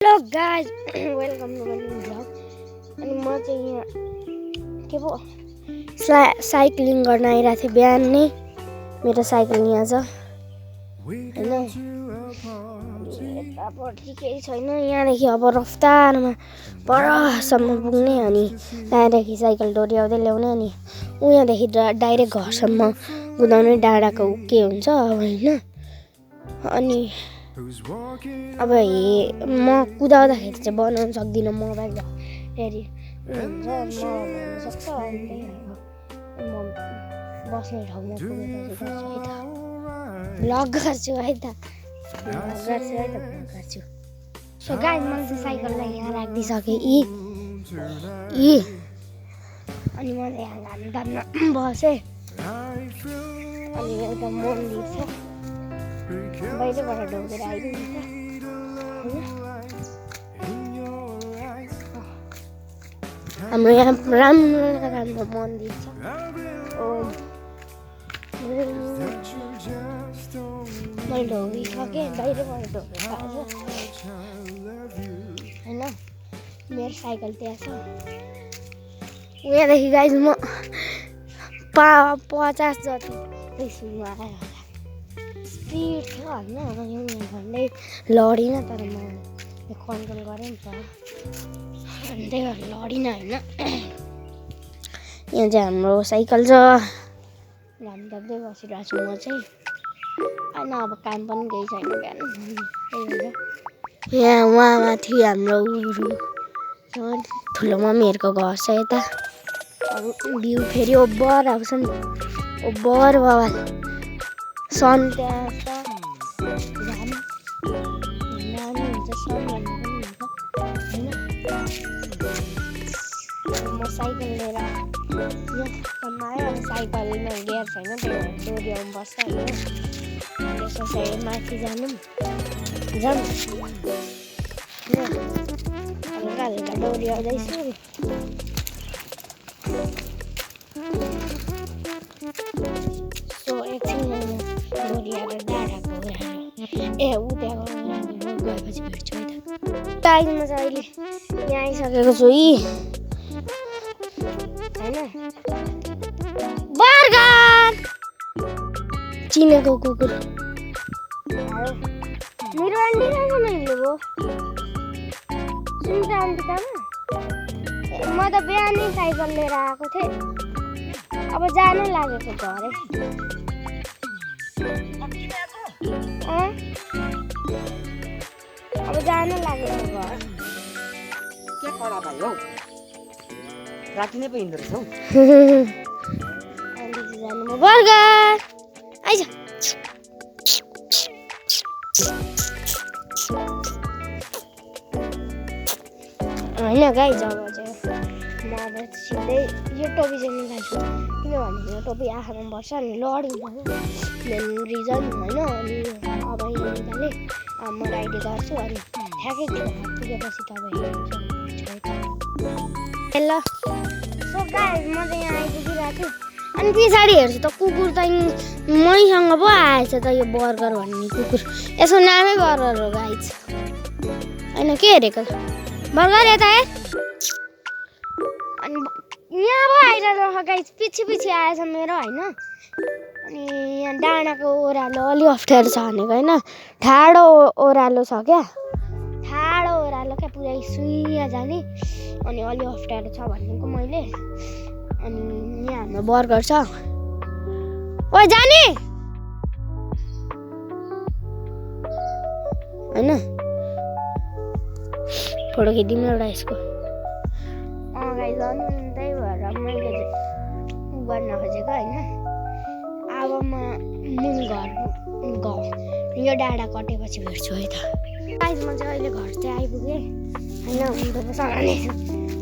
Hello guys welcome to my new vlog. अनि म चाहिँ यहाँ के पो साइक्लिङ गर्न आइरहेको थिएँ। बिहान नै मेरो साइकल यहाँ छ हैन। यतापट्टि केही छैन, यहाँदेखि अब रफ्तारमा परसम्म पुग्ने, अनि त्यहाँदेखि साइकल डोर्याउँदै ल्याउने, अनि उहाँदेखि डाइरेक्ट घरसम्म कुदाउने। डाँडाको के हुन्छ अब हैन। अनि अब म कुदाउँदाखेरि चाहिँ बनाउन सक्दिनँ, मोबाइल हेरी हुन्छ म भन्नु सक्छ। अनि त्यही म बस्ने ठाउँमा पुगेपछि गर्छु है त, भ्लग गर्छु है त, गर्छु। सो गाइस मैले चाहिँ साइकललाई यहाँ राखिदिइसकेँ यी अनि म यहाँ घाममा बसेँ। अनि एउटा मन्दिर छ, बाहिरबाट ढोगेर आइदिनु छ हाम्रो यहाँ राम्रो मन्दिर छ। मैले ढोगिसकेँ, बाहिरबाट ढोगेर आएको होइन। मेरो साइकल त्यहाँ छ। यहाँदेखि गाइस म 50 जति स्पिडमा आयो होला, स्पिड थियो होइन। झन्डै लडिनँ, तर म कन्ट्रोल गरेँ नि त, अनि त्यही भएर लडिनँ होइन। यहाँ चाहिँ हाम्रो साइकल छ, घाम ताप्दै बसिरहेको छु म चाहिँ होइन। अब काम पनि केही छैन बिहान, त्यही भएर यहाँ उहाँ माथि हाम्रो ठुलो मम्मीहरूको घर छ यता। भ्यू फेरि ओभर आउँछ नि, ओभर बवाल सन त्यहाँ छ, घाम नानी हुन्छ, सन भन्ने पनि हुन्छ होइन। म साइकल लिएर यहाँसम्म आएँ। अब साइकलमा गियर छैन, त्यही भएर डोर्याउनु पर्छ होइन। यसो माथि जाउँ हल्का हल्का डोर्याउँदैछु। सो एकछिन डोर्याएर डाँडाको उद्याएको गएपछि भेट्छु है त। टाइममा चाहिँ अहिले यहाँ आइसकेको छु होइन। बर्गर चिनेको कुकुर मेरो आन्टी कहाँ हिँड्नुभयो? सुनिता आन्टी कहाँ? म त बिहानै साइकल लिएर आएको थिएँ, अब जानु लागेको घरै। अब जानु लागेको घर। के कडा भाइ हौ, राति नै पो हिँड्दो रहेछ हौ। आन्टी जानु म बर्गर आइज होइन गाई। जब चाहिँ म अब सिधै यो टोपी चाहिँ निकाल्छु, किनभने यो टोपी आँखामा बस्छ अनि लडिन्छ मेन रिजन होइन। अनि अब यो निकालेँ, अब म राइडी गर्छु, अनि ठ्याक्कै पुगेपछि तपाईँ ल। सो गाइस म चाहिँ यहाँ आइपुगिरहेको छु, अनि पछाडि हेर्छु त कुकुर त मैसँग पो आएछ त, यो बर्गर भन्ने कुकुर। यसको नामै बर्गर हो गाइस होइन। के हेरेको बर्गर यता हेर। अनि यहाँ पो आइरहेको गाइस, पछि आएछ मेरो होइन। अनि यहाँ डाँडाको ओह्रालो अलि अप्ठ्यारो छ भनेको होइन, ठाडो ओह्रालो छ क्या, ठाडो ओह्रालो क्या, पुरै सुइया जाने, अनि अलि अप्ठ्यारो छ भनेको मैले। अनि यहाँ हाम्रो बर्गर छ। ओ जाने होइन, फोटो खिचिदिउँ एउटा यसको। गाइस अनि त्यही भएर मैले चाहिँ गर्न खोजेको होइन। अब म मुन घर यो डाँडा कटेपछि भेट्छु है त। गाइस म चाहिँ अहिले घर चाहिँ आइपुगेँ होइन, हुन त सँगै छु।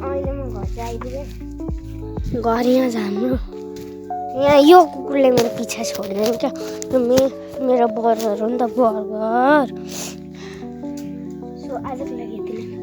अहिले म घर चाहिँ आइपुगेँ। घर यहाँ छ हाम्रो। यहाँ यो कुकुरले मेरो पिछा छोड्दैन क्या, यो मेरो बर्गर हो नि त, बर्गर। सो आजको लागि यति नै।